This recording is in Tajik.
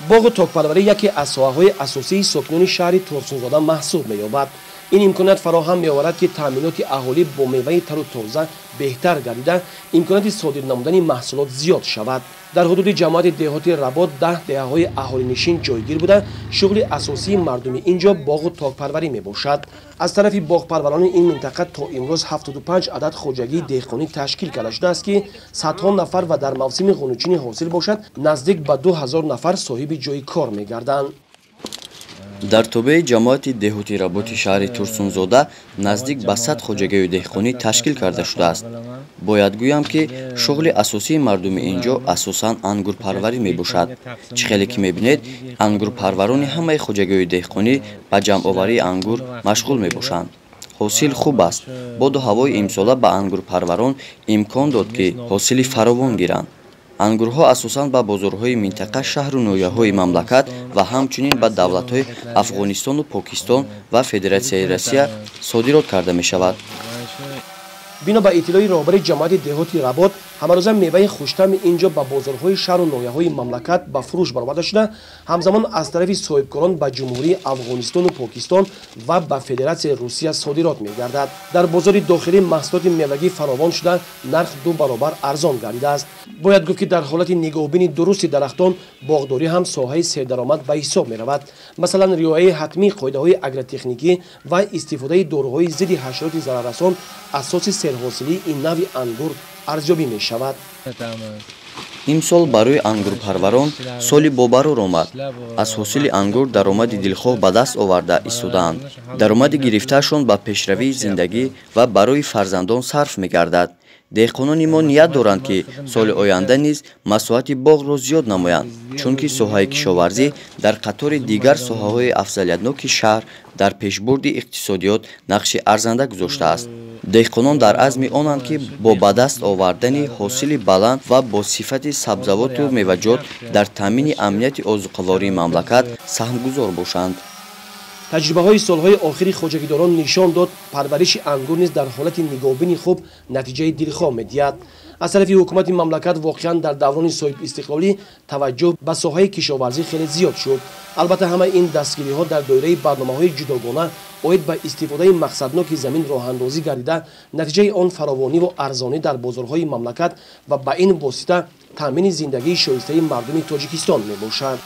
Боғу токпарварӣ яке аз соҳаҳои асосии сокинони шаҳри Турсунзода маҳсуб меёбад. Ин имконият фароҳам меоварад, ки таъминоти аҳолӣ бо меваи тару тоза беҳтар гардида, имконияти содир намудани маҳсулот зиёд шавад. Дар ҳудуди ҷамоати деҳоти Работ 10 деҳаҳои аҳолинишин ҷойгир буда, шуғли асосии мардуми ин ҷо боғу токпарварӣ мебошад. Аз тарафи боғпарварони ин минтақа то имрӯз 75 адад хоҷагии деҳқонӣ ташкил карда шудааст, ки садҳо нафар ва дар мавсими ғунучини ҳосил бошад, наздик ба 2000 нафар соҳиби ҷойи кор мегарданд. Дар тобеи ҷамоати деҳоти Работи шаҳри Турсунзода наздик ба 100 хоҷагии деҳқонӣ ташкил карда шудааст. Бояд гӯям, ки шуғли асосии мардуми ин ҷо асосан ангурпарварӣ мебошад. Чӣ хеле ки мебинед, ангурпарварони ҳамаи хоҷагиҳои деҳқонӣ ба ҷамъоварии ангур машғул мебошанд. Ҳосил хуб аст. Боду ҳавои имсола ба ангурпарварон имкон дод, ки ҳосили фаровон гиранд. Ангурҳо асосан ба бозорҳои минтақа, шаҳру ноҳияҳои мамлакат ва ҳамчунин ба давлатҳои Афғонистону Покистон ва Федератсияи Россия содирот карда мешавад. Бино ба иттилои роҳбари ҷамоати деҳоти Работ, ҳамарӯза меваи хуштами ин ҷо ба бозорҳои шаҳру ноҳияҳои мамлакат ба фурӯш бароварда шуда, ҳамзамон аз тарафи соҳибкорон ба Ҷумҳурии Афғонистону Покистон ва ба Федератсияи Русия содирот мегардад. Дар бозори дохилӣ маҳсулоти мевагӣ фаровон шуда, нарх 2 баробар арзон гардидааст. Бояд гуфт, ки дар ҳолати нигоҳубини дурусти дарахтон боғдорӣ ҳам соҳаи сердаромад ба ҳисоб меравад. Масалан, риояи ҳатмии қоидаҳои агротехникӣ ва истифодаи доруҳои зидди ҳашароти зараррасон асоси серҳосилии ин навъи ангур арзёбӣ мешавад. Имсол барои ангурпарварон соли бобарор омад. Аз ҳосили ангур даромади дилхоҳ ба даст оварда истодаанд. Даромади гирифтаашон ба пешравии зиндагӣ ва барои фарзандон сарф мегардад. Деҳқонони мо ният доранд, ки соли оянда низ масоҳати боғро зиёд намоянд, чунки соҳаи кишоварзӣ дар қатори дигар соҳаҳои афзалиятноки шаҳр дар пешбурди иқтисодиёт нақши арзанда гузоштааст. Деҳқонон дар азми онанд, ки бо ба даст овардани ҳосили баланд ва бо сифати сабзавоту меваҷот дар таъмини амнияти озуқавории мамлакат саҳмгузор бошанд. Таҷрибаҳои солҳои охири хоҷагидорон нишон дод, парвариши ангур низ дар ҳолати нигоҳубини хуб натиҷаи дилхоҳ медиҳад. Аз тарафи ҳукумати мамлакат воқеан дар даврони соҳибистиқлолӣ таваҷҷӯҳ ба соҳаи кишоварзӣ хеле зиёд шуд. Албатта, ҳамаи ин дастгириҳо дар доираи барномаҳои ҷудогона оид ба истифодаи мақсадноки замин роҳандозӣ гардида, натиҷаи он фаровониву арзонӣ дар бозорҳои мамлакат ва ба ин восита таъмини зиндагии шоистаи мардуми Тоҷикистон мебошад.